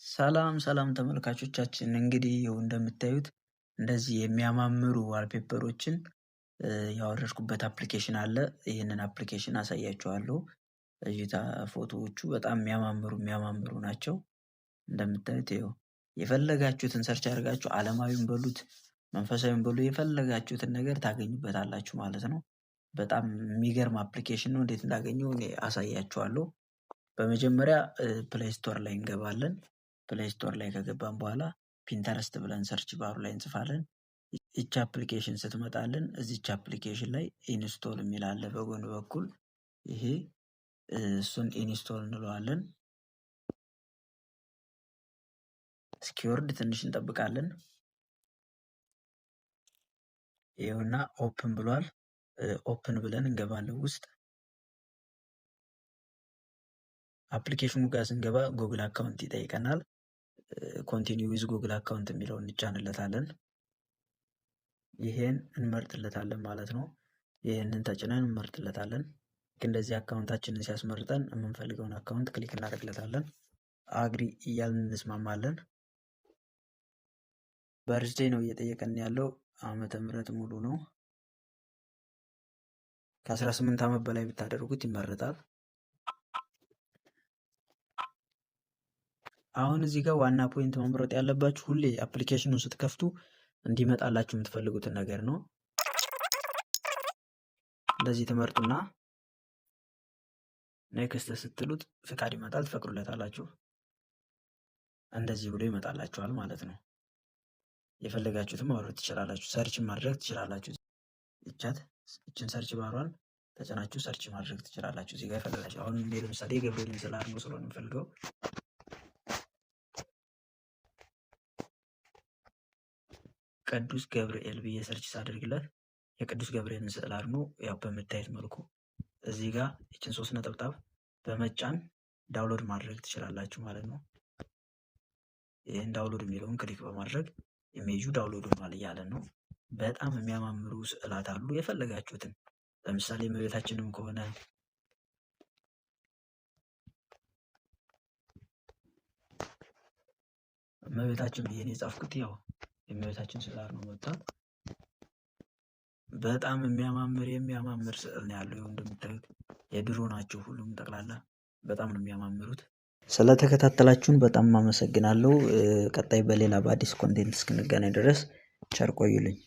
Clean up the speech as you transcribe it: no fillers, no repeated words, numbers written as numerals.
ሰላም ሰላም ተመልካቾቻችን፣ እንግዲህ ይኸው እንደምታዩት እንደዚህ የሚያማምሩ wallpaper ኦችን ያወረድኩበት application አለ። ይህንን application አሳያችኋለሁ። እይታ ፎቶዎቹ በጣም የሚያማምሩ የሚያማምሩ ናቸው። እንደምታዩት ይኸው የፈለጋችሁትን search አድርጋችሁ ዓለማዊም በሉት መንፈሳዊም በሉ የፈለጋችሁትን ነገር ታገኙበታላችሁ ማለት ነው። በጣም የሚገርም application ነው። እንዴት እንዳገኘው እኔ አሳያችኋለሁ። በመጀመሪያ Play Store ላይ እንገባለን። Play Store ላይ ከገባን በኋላ Pinterest ብለን search bar ኡ ላይ እንጽፋለን። ይቺ application ስትመጣልን እዚች application ላይ install የሚል አለ በጎን በኩል፣ ይሄ እሱን install እንለዋለን። እስኪወርድ ትንሽ እንጠብቃለን። ይኸውና open ብሏል። Open ብለን እንገባለን ውስጥ። Application ኑ ጋር ስንገባ Google account ይጠይቀናል። Continue with Google account የሚለውን እንጫንለታለን። ይሄን እንመርጥለታለን ማለት ነው። ይህንን ተጭነን እንመርጥለታለን። እንደዚህ account ኣችንን ሲያስመርጠን የምንፈልገውን account click እናደርግለታለን። Agree እያልን እንስማማለን። Birthday ነው እየጠየቀን ያለው፣ ዓመተ ምህረት ሙሉ ነው። ከ18 ዓመት በላይ ብታደርጉት ይመረጣል። አሁን እዚህ ጋር ዋና point መምረጥ ያለባችሁ ሁሌ application ኑን ስትከፍቱ እንዲመጣላችሁ የምትፈልጉትን ነገር ነው። እንደዚህ ትመርጡና next ስትሉት ፍቃድ ይመጣል፣ ትፈቅዱለታላችሁ። እንደዚህ ብሎ ይመጣላችኋል ማለት ነው። የፈለጋችሁትን ማውረድ ትችላላችሁ፣ search ማድረግ ትችላላችሁ። ይቻት ይችን search bar ኧን ተጭናችሁ search ማድረግ ትችላላችሁ። እዚህ ጋር የፈለጋችሁ አሁን እኔ ለምሳሌ የገብርኤልን ስዕል አድርጎ ስለሆነ የምፈልገው ቅዱስ ገብርኤል ብዬ search ሳደርግለት የቅዱስ ገብርኤልን ስዕል አድኖ ያው በምታዩት መልኩ እዚህ ጋር ይችን ሶስት ነጠብጣብ በመጫን download ማድረግ ትችላላችሁ ማለት ነው። ይህን download የሚለውን click በማድረግ image ኡ download ሆኗል እያለን ነው። በጣም የሚያማምሩ ስዕላት አሉ። የፈለጋችሁትን ለምሳሌ እመቤታችንም ከሆነ እመቤታችን ብዬ ነው የጻፍኩት፣ ያው የእመቤታችን ስዕል ነው መጥቷል። በጣም የሚያማምር የሚያማምር ስዕል ነው ያለው። እንደምታዩት የድሮ ናቸው ሁሉም ጠቅላላ በጣም ነው የሚያማምሩት። ስለተከታተላችሁን በጣም አመሰግናለሁ። ቀጣይ በሌላ በአዲስ content እስክንገናኝ ድረስ ቸር ቆዩልኝ።